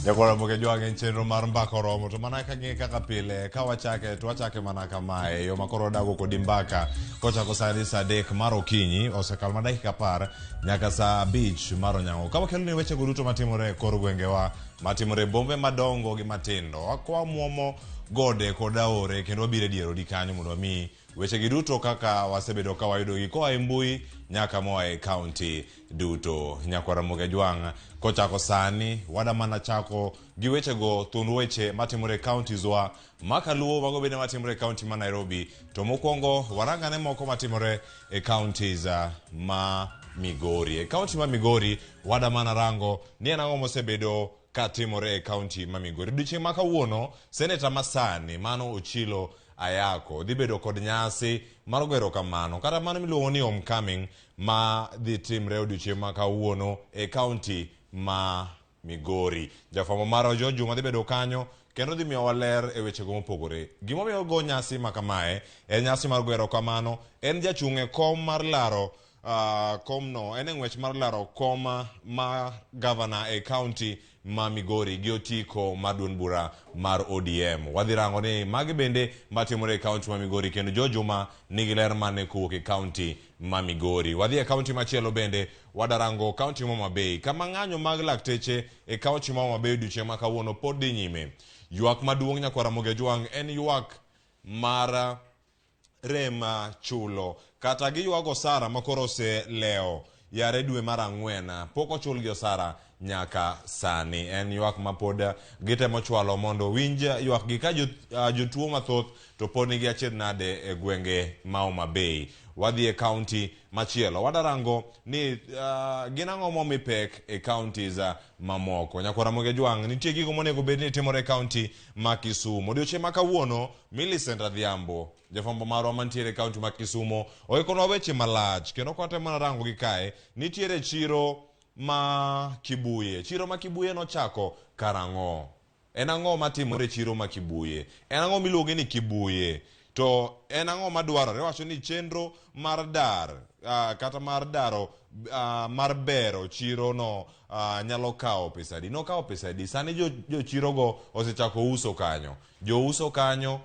Nyakwar Ramogi Ajwang' en chenro mar mbaka oromo to mana kaka kaka pile ka wachake to wachake mana kamae yo makoro wadago kodi mbaka kochako sani saa 3 mar okinyi osekalo ma dakika 10 nyaka saa 5 mar onyango ka wakelo ni wechego duto matimore e kor gwengewa matimore e bombe madongo gi matindo wakwamuomo gode kod aore kendo wabiro e dier odi kanyo mondo wamiyi wechegi duto kaka wasebedo ka wayudogi koa e mbui nyaka moa e kaunti duto. Nyakwar Ramogi Ajwang' kochako sani wada mana chako gi wechego thuond weche matimore e counties wa makaluo mago bende matimore e county ma Nairobi. To mokwongo warangane moko matimore e counties ma Migori. E county ma Migori wada mana rango ni en ang'o mosebedo ka timore e county ma Migori. Odiochieng' ma kawuono, seneta masani mano Ochilo Ayako dhi bedo kod nyasi mar goyo erokamano kata mano miluongo ni homecoming ma dhi timre odiochieng' ma kawuono e county ma Migori. Jafwambo marwa George Juma dhi bedo kanyo kendo dhi miyowa ler e wechego mopogore. Gimomiyo ogo nyasi ma kamae en nyasi mar goyo erokamano, en jachung' e kom mar laro komno en e ng'wech mar laro kom ma gavana e kaunti ma Migori gi otiko mar duond bura mar ODM. Wadhi rango ni magi bende matimore e kaunti ma Migori kendo Jo Juma nigi ler mane kowuok e kaunti ma Migori. Wadhi e kaunti machielo bende wadarango kaunti ma Homa Bay kama ng'anyo mag lakteche e kaunti ma Homa Bay odiochieng' ma kawuono pod dhi nyime. Ywak maduong' nyakwar Ramogi Ajwang' en ywak mar rem chulo kata giywago osara makoro oselewo yare dwe mar ang'wen pok ochulgi osara nyaka sani. En ywak ma pod gitemo chwalo mondo winj ywakgi ka jotuo mathoth to pod nigi achiedh nade e gwenge ma Homa Bay. Wadhi e kaunti machielo wadarango ni gin ang'o momi pek e counties mamoko. Nyakwar Ramogi Ajwang' nitie gigo monego bed ni timore e kaunti ma Kisumu. Odiochieng' ma kawuono Millicent Adhiambo jafwambo marwa mantiere e kaunti ma Kisumo oikonwa weche malach kendo kwatemo mana rango gi kae nitiere chiro ma Kibuye. Chiro ma Kibuye nochako karang'o? En ang'o matimore e chiro ma Kibuye? En ang'o miluonge ni Kibuye? To en ang'o madwarore? Iwacho ni chenro mar dar kata mar daro mar bero chiro no nyalo kawo pesa adi? Nokawo pesa adi? Sani jochirogo osechako uso kanyo. Jouso kanyo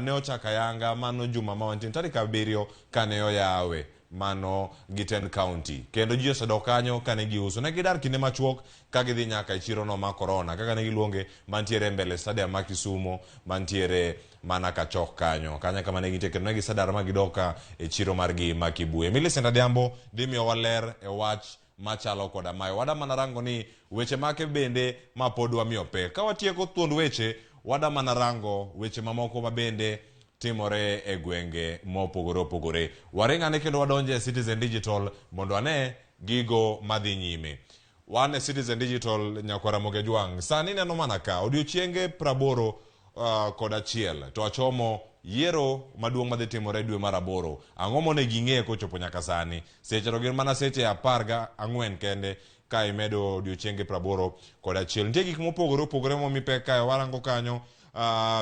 ne ochako ayanga mano juma ma wantie tarik 7 kane oyawe mano gi tend county kendo ji osedok kanyo kane giuso. Ne gidar kinde machuok ka gidhi nyaka e chiro no ma Corona kaka ne giluonge mantiere mbele stadium ma Kisumo mantiere mana kachok kanyo kanyo kama ne gintie kendo ne gisedar ma gidok ka e chiro margi ma Kibuye. Millicent Adhiambo dhi miyowa ler e wach machalo koda mae. Wada mana rango ni weche make bende ma pod wamiyo pek. Ka watieko thuond weche, wada mana rango weche mamoko ma bende timore e gwenge mopogore opogore. Waring ane kendo wadonje e Citizen Digital mondo ane gigo madhi nyime. Wan e Citizen Digital nyakwar Ramogi Ajwang'. Sani neno mana ka odiochienge 81 to achomo yiero maduong' madhi timore dwe mar 8. Ang'o monego ing'e kochopo nyaka sani? Seche to gin mana seche 14 kende ka imedo odiochienge 81. Nitie gik mopogore opogore momi pek kae warango kanyo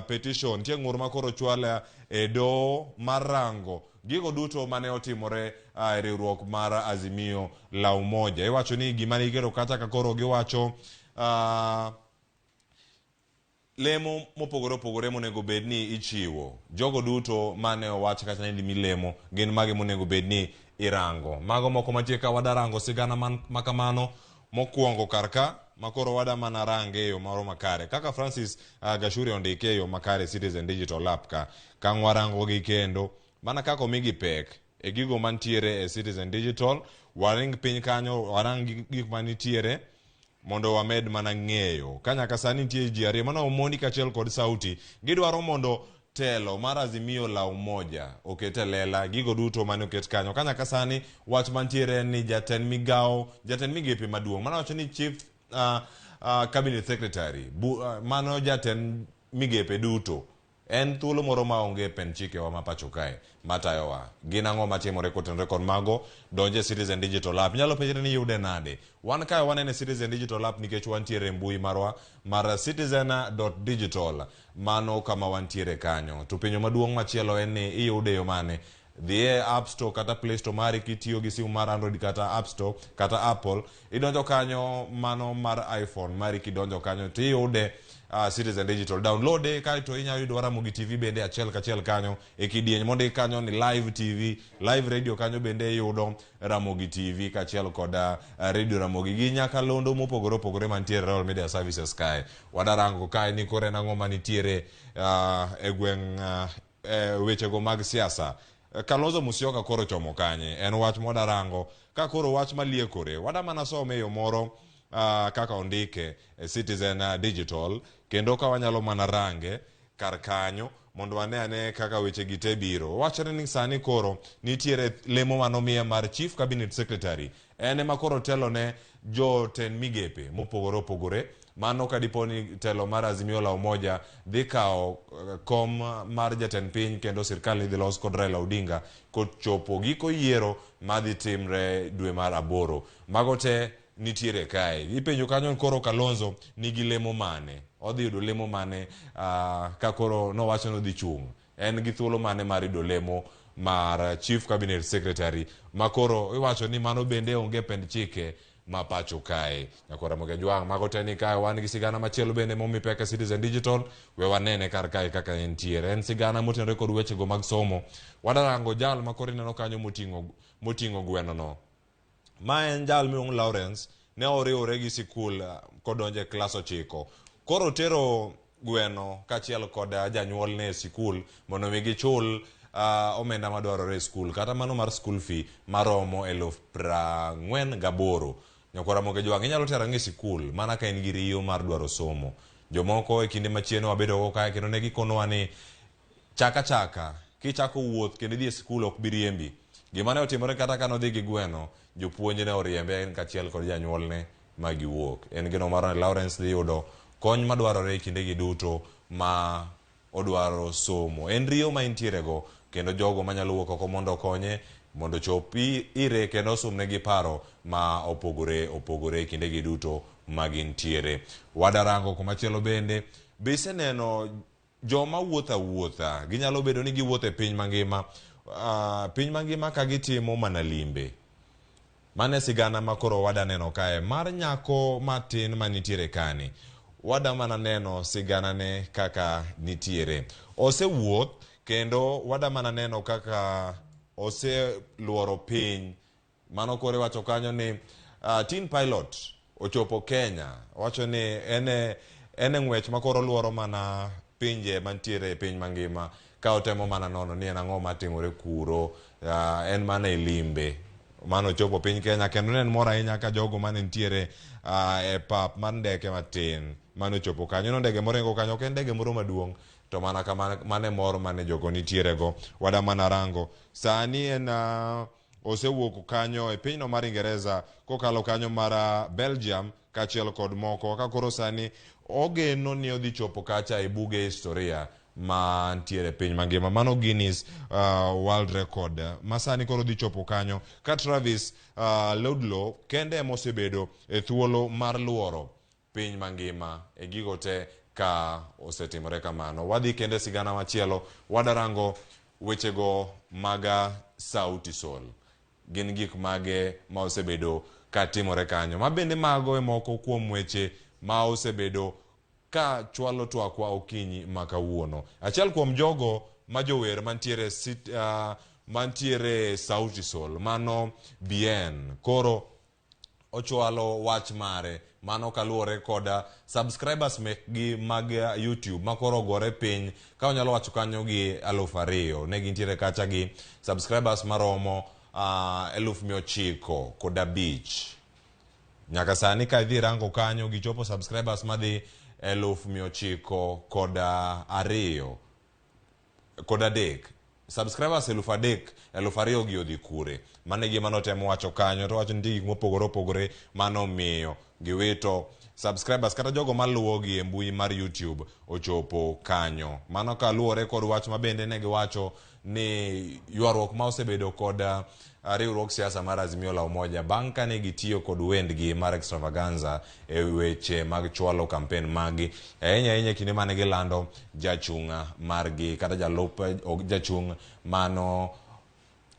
petition nitie ng'ur ma koro ochwal e doho mar rango gigo duto mane otimore e riwruok mar Azimio la Umoja. Iwacho ni gima ne giketo kacha ka koro giwacho lemo mopogore opogore monego bed ni ichiwo. Jogo duto mane owach kacha ni mi lemo gin mage monego bed ni irango. Mago moko mantie ka wadarango sigana makamano mokwongo kar ka makoro wada mana range e yo moro makare kaka Francis Gashuri ondike e yo makare Citizen Digital App ka kang' warango gi kendo mana kaka omigi pek e gigo mantiere e Citizen Digital waring piny kanyo warang gik manitiere mondo wamed mana ng'eyo ka nyaka sani nitie ji ariyo mano Omondi kaachiel kod Sauti gidwaro mondo telo mar Azimio la Umoja oket e lela gigo duto mane oket kanyo ka nyaka sani wach mantiere en ni jatend migawo jatend migepe maduong' mano wacho ni chief cabinet secretary mano jatend migepe duto en thuolo moro ma onge e pend chikewa ma pacho kae matayowa. Gin ang'o matimore kotenore kod mago? Donj e Citizen Digital App. Inyalo penjri ni iyude nade? Wan kae wanene e Citizen Digital App nikech wantiere e mbui marwa mar citizen.digital. Mano kama wantiere kanyo. To penjo maduong' machielo en ni iyude e yo mane? Dhi e App Store kata Play Store mari kitiyo gi simu mar Android kata App Store kata Apple. Idonjo kanyo mano mar iPhone mari kidonjo kanyo tiyude Citizen Digital. Download e kaeto inyalo yudo Ramogi TV bende achiel kachiel kanyo e kidieny mondik kanyo ni Live TV, Live Radio kanyo bende iyudo Ramogi TV kaachiel kod Radio Ramogi gi nyakalondo mopogore opogore mantiere Royal Media Services kae. Wadarango kae ni koro en ang'o manitiere e gweng' e wechego mag siasa. Kalonzo Musyoka koro chomo kanye? En wach mwadarango ka koro wach maliekore. Wada mana some e yo moro kaka ondike e Citizen Digital kendo ka wanyalo mana range kar kanyo mondo wane ane kaka weche gi te biro. Wachore ni sani koro nitiere lemo manomiye mar Chief Cabinet Secretary. En ema koro telone jotend migepe mopogore opogore. Mano ka dipo ni telo mar Azimio la Umoja dhi kawo kom mar jatend piny kendo sirkal idhi los kod Raila Odinga kochopo giko yiero madhi timre dwe mar aboro. Mago te nitiere kae. Ipenjo kanyo koro Kalonzo nigi lemo mane? Odhi yudo lemo mane ka koro nowacho ni odhi chung'? En gi thuolo mane mar yudo lemo mar Chief Cabinet Secretary ma koro iwacho ni mano bende onge pend chike ma pacho kae. Nyakwar Ramogi Ajwang', mago te ni kae wan gi sigana machielo bende momi pek e Citizen Digital. We wanene kar kae kaka entiere. En sigana motenore kod wechego mag somo. Wadarango jal ma koro ineno kanyo moting'o gweno no. Ma en jal miluongo ni Lawrence, ne oriwore gi sikul kodonjo e klas 9. Koro otero gweno kaachiel kod janyuolne e sikul mondo mi gichul omenda madwarore e skul, kata mano mar school fee maromo 48,000. Nyakwar Ramogi Ajwang', inyalo tero ang'o e sikul mana ka in gi riyo mar dwaro somo? Jomoko e kinde machien wabedogo kae kendo ne gikonowa ni chaka chaka kichako wuoth kendo idhi e sikul ok bi riembi. Gima ne otimore kata ka nodhi gi gweno, jopuonj ne oriembe en kaachiel kod janyuolne ma giwuok. En geno mar ni Lawrence dhi yudo kony madwarore e kindegi duto ma odwaro somo. En riyo ma entiere go kendo jogo manyalo wuok oko mondo okonye mondo ochop ire kendo osumnegi paro ma opogore opogore e kindegi duto ma gintiere. Wadarango kumachielo bende, be iseneno joma wuotho awuotha? Ginyalo bedo ni giwuotho e piny mangima, piny mangima ka gitimo mana limbe. Mano e sigana ma koro wada neno kae mar nyako matin manitiere kani. Wada mana neno siganane kaka nitiere. Osewuoth kendo wada mana neno kaka oseluoro piny. Mano koro iwacho kanyo ni teen pilot ochopo Kenya. Owacho ni en e ng'wech ma koro luoro mana pinje mantiere e piny mangima ka otemo mana nono ni en ang'o matimore kuro, en mana e limbe. Mano ochopo piny Kenya kendo ne en mor ahinya ka jogo mane nitiere e pap mar ndeke matin mane ochopo kanyo. No ndege moringo kanyo ok en ndege moro maduong' to mana kamano mane mor mane jogo nitiere go. Wada mana rango sani en osewuok kanyo e pinyno mar Ingereza kokalo kanyo mar Belgium kaachiel kod moko ka koro sani ogeno ni odhi chopo kacha e buge historia mantiere e piny mangima. Mano Guinness World Record ma sani koro dhi chopo kanyo ka Travis Ludlow kende ema osebedo e thuolo mar luoro piny mangima e gigo te ka osetimore kamano. Wadhi kendo e sigana machielo, wadarango wechego mag Sauti Sol. Gin gik mage ma osebedo ka timore kanyo? Ma bende mago e moko kuom weche ma osebedo ka chwalo twakwa okinyi ma kawuono. Achiel kuom jogo ma jower mantiere Sauti Sol, mano Bien, koro ochwalo wach mare mano kaluwore kod subscribers mekgi mag YouTube ma koro ogore piny ka onyalo wacho kanyo gi 2,000. Ne gintiere kacha gi subscribers maromo 905,000. Nyaka sani ka idhi rango kanyo gichopo subscribers madhi 902,000 kod adek. Subscribers 3,000, 2,000 gi odhi kure? Mano e gima notemo wacho kanyo, to wacho ni nitie gik mopogore opogore manomiyo giwito subscribers kata jogo maluwogi e mbui mar YouTube ochopo kanyo. Mano kaluwore kod wach ma bende ne giwacho ni ywaruok ma osebedo kod riwruog siasa mar Azimio la Umoja bang' kane gitiyo kod wendgi mar Extravaganza e weche mag chwalo kampen maggi, ahinya ahinya e kinde mane gilando jachung' margi kata jalup jachung' mano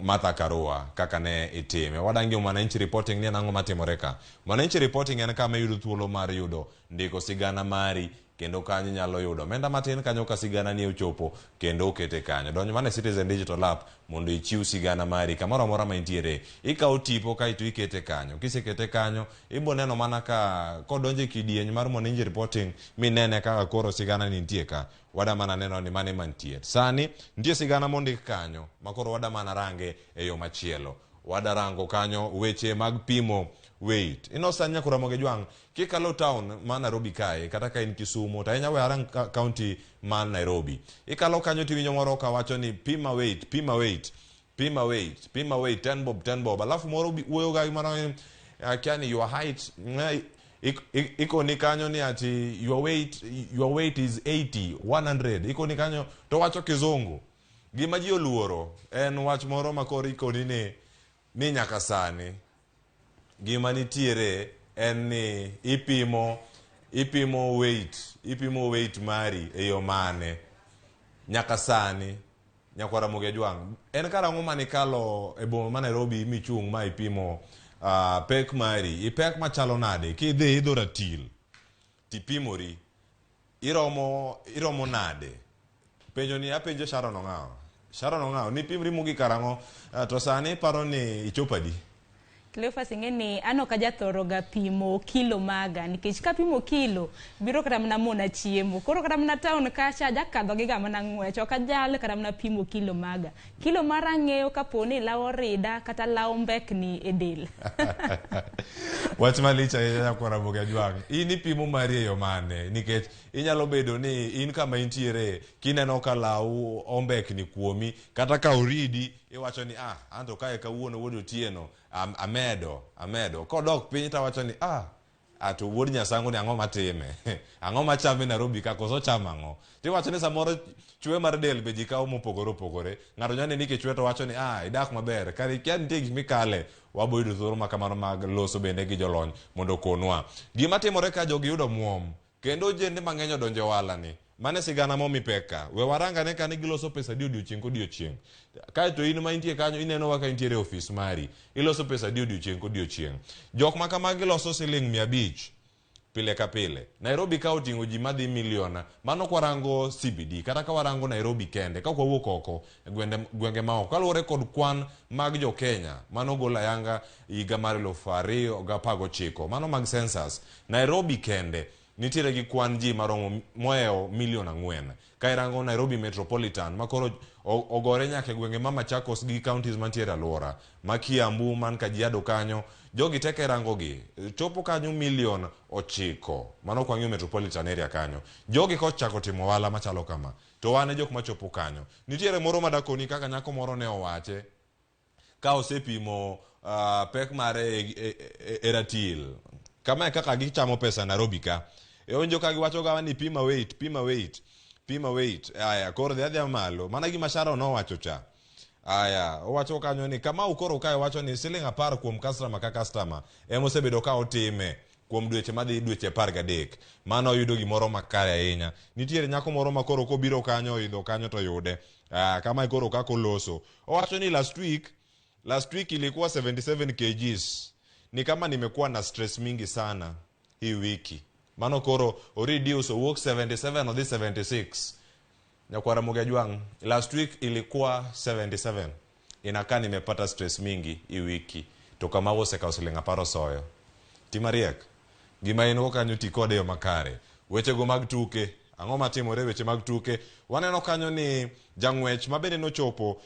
Martha Karua kaka ne itime. Wadangi Mwananchi reporting ni en ang'o matimore ka. Mwananchi reporting en kama iyudo thuolo mar yudo ndiko sigana mari kendo kanyo inyalo yudo omenda matin kanyo ka sigana ni ochopo kendo okete kanyo. Donj mana e Citizen Digital App mondo ichiw sigana mari kamoro amora ma intiere. Ikawo tipo kaeto ikete kanyo. Kisekete kanyo, ibo neno mana ka kodonjo e kidieny mar Mwananchi reporting minene kaka koro sigana ni nitie ka. Wada mana neno ni mane mantie. Sani nitie sigana mondik kanyo ma koro wada mana range e yo machielo. Wada rango kanyo weche mag pimo weight. Ino sani nyaka Ramogi Jwang' kikalo town ma Nairobi kae kata ka in Kisumu to ahinya we arang county ma Nairobi. Ikalo kanyo tiwinjo moro kawacho ni pima weight, pima weight, pima weight, pima weight 10 bob 10 bob. Alafu moro wuoyo ga gimoro akia ni your height ikoni kanyo ni ati your weight is 80 100 ikoni kanyo to wacho kizungu. Gima ji oluoro en wach moro ma koro ikoni ni nyaka sani gima nitiere en ni ipimo weight mari e yo mane nyaka sani. Nyakwar Ramogi Ajwang', en karang'o manikalo e boma ma Nairobi michung' ma ipimo pek mari? Ipek machalo nade? Kidhi idho ratil tipimori iromo nade? Penjo ni apenjo Sharon Ong'awo. Sharon Ong'awo, nipimri mogik karang'o? To sani iparo ni ichopo adi? Cleophas, ing'e ni an ok ajathoro ga pimo kilo maga nikech kapimo kilo biro kata mana mona chiemo. Koro kata mana town kacha ajakadho gi ga mana ng'wech, ok ajal kata mana pimo kilo maga. Kilo mara ang'eyo kapo ni law orida kata law mbekni e del. Wach malich ahinya, nyakwar Ramogi Ajwang'. In ipimo mari e yo mane? Nikech inyalo bedo ni in kama intiere kineno ka law ombekni kuomi kata ka oridi iwacho ni, "Ah, anto kae kawuono wuod Otieno amedo kodok piny," tawacho ni, "Ah, ato wuod Nyasango ni ang'o matime, ang'o machame Nairobi ka, koso chamo ang'o?" Tiwacho ni samoro chwe mar del be ji kawo mopogore opogore. Ng'ato nyalo neni kichwe to wacho ni, "Ah, idak maber," kare ikia nitie gik mikale. Wabo yudo thuolo ma kamano mag loso bende gi jolony mondo okonwa gima timore ka jogi yudo muom kendo ojende mang'eny odonjo e ohala ni. Mano e sigana momi pek ka. We warangane ka ni giloso pesa adi odiochieng' kodiochieng'. Kaeto in ma intie kanyo inenowa ka intiere e ofis mari, iloso pesa adi odiochieng' kodiochieng'? Jok ma kamagi loso siling 500 pile ka pile. Nairobi ka oting'o ji madhi milion, mano kwarango CBD kata ka warango Nairobi kende ka ok wawuok oko e gwenge maoko kaluwore kod kwan mag jo Kenya manogol ayanga higa mar 2019, mano mag census. Nairobi kende nitiere gi kwan ji maromo mohewo milion 4. Ka irango Nairobi Metropolitan makoro ogore nyaka e gwenge ma Machakos gi counties mantiere alwora ma Kiambu man Kajiado kanyo, jogi te ka irango gi chopo kanyo milion 9. Mano kwang'iyo metropolitan area kanyo. Jogi kochako timo ohala machalo kama to wan e jok machopo kanyo. Nitiere moro madakoni kaka nyako moro ne owache ka osepimo pek mare e ratil kama e kaka gichamo pesa Nairobi ka. Iwinjo ka giwacho ga ni pima weight, pima weight, pima weight. Aya, koro dhi adhiya malo mana gima Sharon nowacho cha. Aya, owacho kanyo ni Kamau koro kae wacho ni siling 10 kuom customer ka customer ema osebedo ka otime kuom dweche madhi dweche 13. Mano oyudo gimoro makare ahinya. Nitiere nyako moro ma koro kobiro kanyo oidho kanyo to yude. Kama koro kaka oloso owacho ni last week ilikuwa 77 kgs, ni kama nimekuwa na stress mingi sana hii wiki. Mano koro oreduce owuok 77 odhi 76. Nyakwar Ramogi Ajwang', last week ilikuwa 77, inakaa nimepata stress mingi hii wiki. To kama osekawo siling 10 osoyo ti mariek gima in go kanyo ti kode e yo makare. Wechego mag tuke, ang'o matimore e weche mag tuke? Waneno kanyo ni jang'wech ma bende nochopo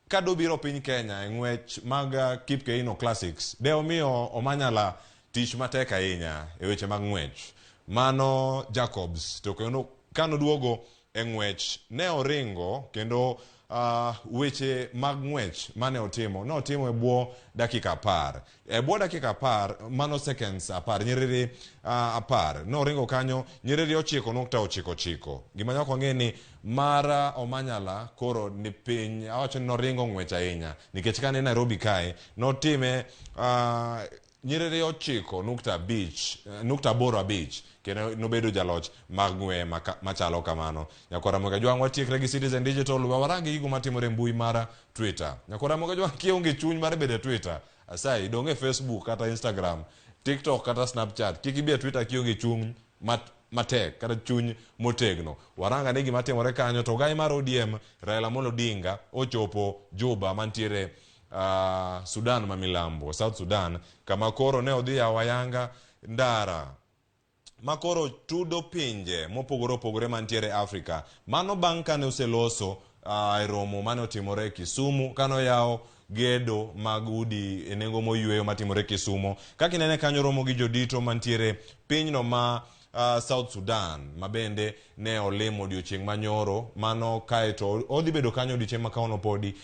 kadobiro piny Kenya e ng'wech mag Kip Keino Classics de omiyo Omanyala tich matek ahinya e weche mag ng'wech. Mano Jacobs to kendo kanoduogo e ng'wech ne oringo kendo weche mag ng'wech mane otimo notimo e bwo dakika 10, e bwo dakika 10, mano seconds 10, nyiriri 10 noringo kanyo nyiriri 9.99. Gima nyaka wang'e ni mar Omanyala koro ni piny awacho ni noringo ng'wech ahinya nikech kane Nairobi kae notime. Nyiriri 9.5 .85 kendo nobedo jaloch mag ng'weye machalo kamano. Nyakwar Ramogi Ajwang' watiekre gi Citizen Digital, we warangi gigo matimore e mbui mar Twitter. Nyakwar Ramogi Ajwang' kionge chuny mar bedo e Twitter, asayi dong' e Facebook kata Instagram, TikTok kata Snapchat. Kik ibi e Twitter kionge chuny matek kata chuny motegno. Waranga ne gima timore kanyo to ogai mar ODM Raila Amolo Odinga ochopo Juba mantiere Sudan ma milambo, South Sudan, kama koro ne odhi yawo ayanga ndara ma koro tudo pinje mopogore opogore mantiere Afrika. Mano bang' kane oseloso e romo mane otimore Kisumu, kane oyawo gedo mag udi e nengo moyweyo matimore Kisumo. Kaka inene kanyo romo gi jodito mantiere pinyno ma South Sudan ma bende ne olimo odiochieng' manyoro mano kaeto odhi bedo kanyo odiochieng' ma kawuono podi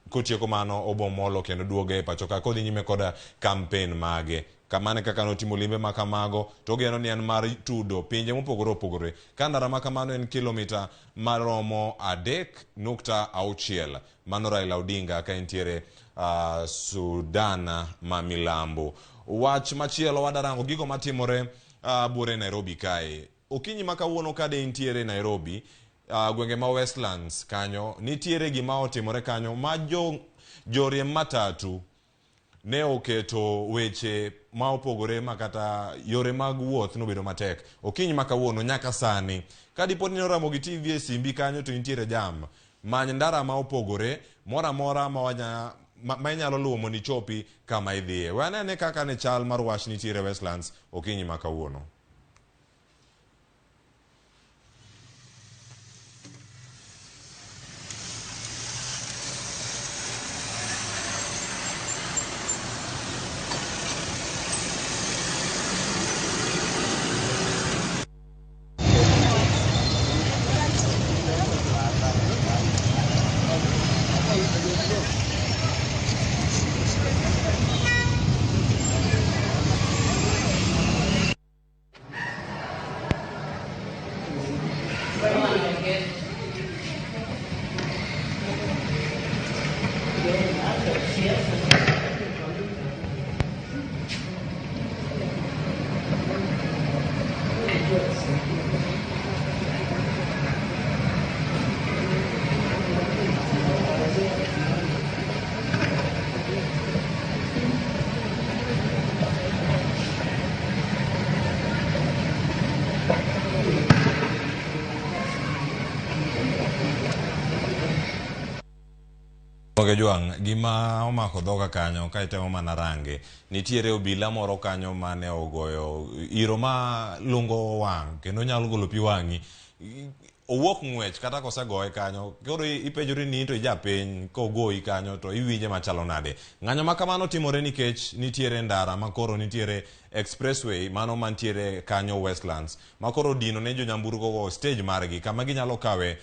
kotieko mano obo molo kendo duoge e pacho ka kodhi nyime koda kampen mage. Kamano e kaka notimo limbe ma kamago to ogeno ni en mar tudo pinje mopogore opogore. Ka ndara ma kamano en kilomita maromo 3.6. Mano Raila Odinga ka entiere Sudan ma milambo. Wach machielo wadarango gigo matimore buore Nairobi kae. Okinyi ma kawuono ka de intiere Nairobi, gwenge ma Westlands kanyo, nitiere gima otimore kanyo ma joriemb matatu ne oketo weche ma opogore ma kata yore mag wuoth nobedo matek. Okinyi ma kawuono nyaka sani, ka dipo ni Ramogi TV e simbi kanyo to intiere jam, many ndara ma opogore, moro amora ma inyalo luwo mondo ichopi kama idhiye. We anene kaka ne chal mar wach nitiere Westlands okinyi ma kawuono. Oge Jwang', gima omako dhoga kanyo ka itemo mana range, nitiere obila moro kanyo mane ogoyo iro ma lungo wang' kendo nyalo golo pi wang'i. Owuok ng'wech kata kosegoye kanyo, koro ipenjori ni to ijapiny kogoyi kanyo to iwinje machalo nade. Ng'anyo ma kamano timore nikech nitiere ndara ma koro nitiere expressway mano mantiere kanyo Westlands ma koro dino ne jonyamburko go stage margi kama ginyalo kawe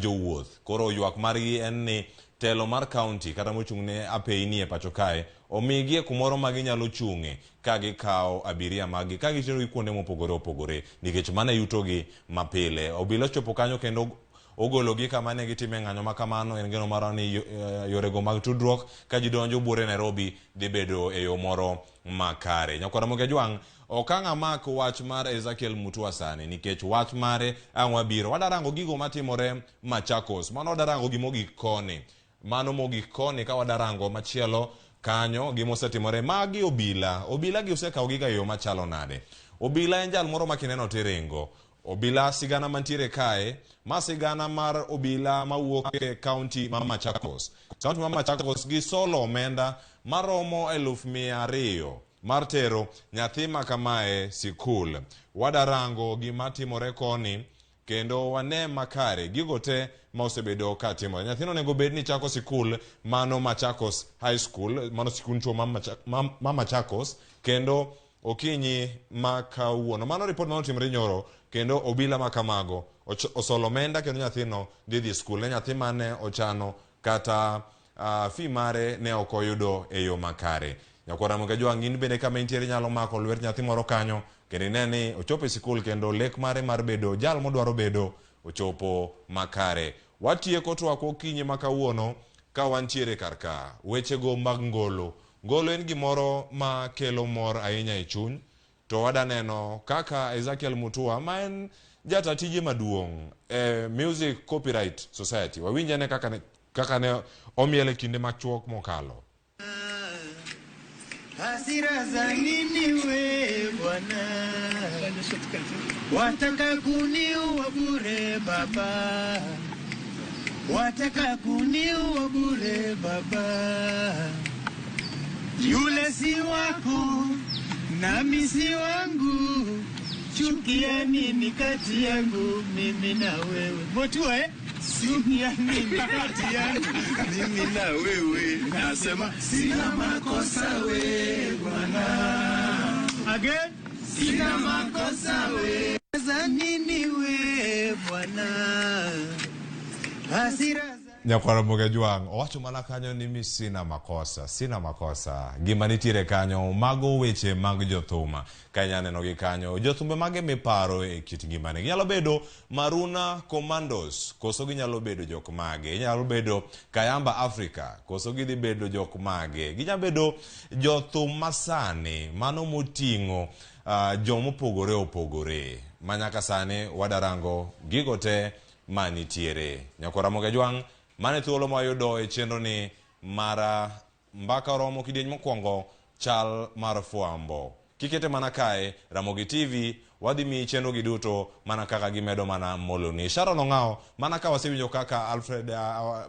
jowuoth. Koro ywak margi en ni telo mar county kata mochung' ne apeyni e pacho kae omigie kumoro ma ginyalo chung'e ka gikawo abiria maggi ka giterogi kuonde mopogore opogore nikech mano e yutogi mapile. Obila ochopo kanyo kendo ogologi kama ne gitime ng'anyo ma kamano. En geno marwa ni yorego mag tudruok ka ji donjo buore Nairobi dhi bedo e yo moro makare. Nyakwar Ramogi Ajwang', ok ang' amak wach mar Ezekiel Mutua sani nikech wach mare ang' wabiro. Wadarango gigo matimore Machakos. Mano wadarango gimogik koni. Mano mogik koni ka wadarango machielo kanyo gimosetimore. Magi obila. Obila gi osekawo giga e yo machalo nade? Obila en jal moro ma kineno tiringo. Obila sigana mantiere kae, ma sigana mar obila mawuok e kaunti ma Machakos. Kaunti ma Machakos gisolo omenda maromo 200,000 mar tero nyathi ma kamae sikul. Wadarango gima timore koni kendo wane makare gigo te ma osebedo ka timore. Nyathino onego bed ni chako sikul mano Machakos High School, mano sikund chuo ma Machakos, kendo okinyi ma kawuono. Mano ripot mane otimore nyoro, kendo obila ma kamago osolo omenda kendo nyathino dhi dhi skul. Ne nyathi mane ochano kata fee mare ne ok oyudo e yo makare. Nyakwar Ramogi Ajwang', in bende kama intiere inyalo mako lwet nyathi moro kanyo kendo ine ni ochopo e sikul kendo lek mare mar bedo jal modwaro bedo ochopo makare. Watieko twak okinyi ma kawuono ka wantiere kar ka. Wechego mag ngolo. Ngolo en gimoro ma kelo mor ahinya e chuny, to wada neno kaka Ezekiel Mutua ma en jata tije maduong' e Music Copyright Society. Wawinj ane kaka ne omiel e kinde machuok mokalo. Hasira za nini we bwana, wataka kuniua bure baba, wataka kuniua bure baba. Yule si wako nami si wangu, chukia nini kati yangu mimi na wewe? Motua eh? Chukia nini kati yangu mimi na wewe? Nasema sina makosa we bwana. Again, sina makosa we. Za nini we bwana? Hasira za Nyakwar Ramogi Jwang' owacho mana kanyo ni mi sina makosa, sina makosa. Gima nitiere kanyo, mago weche mag jothum. Ka inya neno gi kanyo, jothumbe mage miparo e kit ngimani. Ginyalo bedo Maruna Commandos, koso ginyalo bedo jok mage. Ginyalo bedo Kayamba Africa, koso gidhi bedo jok mage. Ginyalo bedo jothum masani, mano moting'o jomopogore opogore. Ma nyaka sani wadarango gigo te manitiere. Nyakwar Ramogi Jwang', mane thuolo mwayudo e chenro ni mara mbaka oromo kidieny mokwongo chal mar fwambo. Kikete mana kae, Ramogi TV, wadhi miyi chenro gi duto mana kaka gimedo mana moloni. Sharon Ong'ao, mana ka wasewinjo kaka Alfred,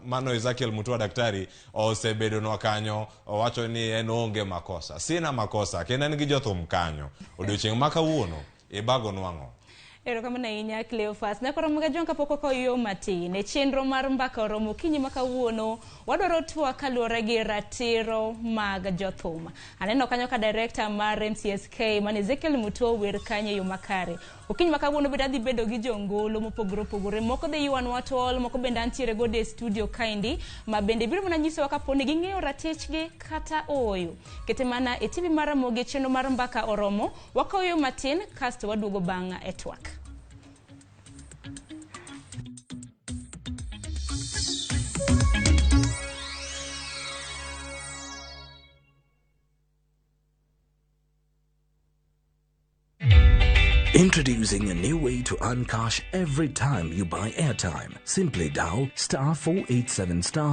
mano Ezekiel Mutua daktari osebedonwa kanyo, owacho ni en onge makosa. Sina makosa, kendo en gi jothum kanyo. Odiochieng' ma kawuono, ibago nwang'o. Erokamano ahinya Cleophas. Nyakwar Ramogi Jwang' kapok wakawo yo matin e chenro mar mbaka oromo okinyi ma kawuono wadwaro twak kaluwore gi ratiro mag jothum. Aneno kanyo ka director mar MCSK man Ezekiel Mutua wer kanyo e yo makare. Okinyi ma kawuono bende adhi bedo gi jongolo mopogore opogore. Moko dhi ywanwa tol, moko bende antiere godo e studio kaendi ma bende biro mana nyisowa kapo ni ging'eyo ratichgi kata ooyo. Kete mana e TV mar Ramogi chenro mar mbaka oromo, wakawo yo matin kasto waduogo bang' e twak. Introducing a new way to earn cash every time you buy airtime. Simply dial star 487 star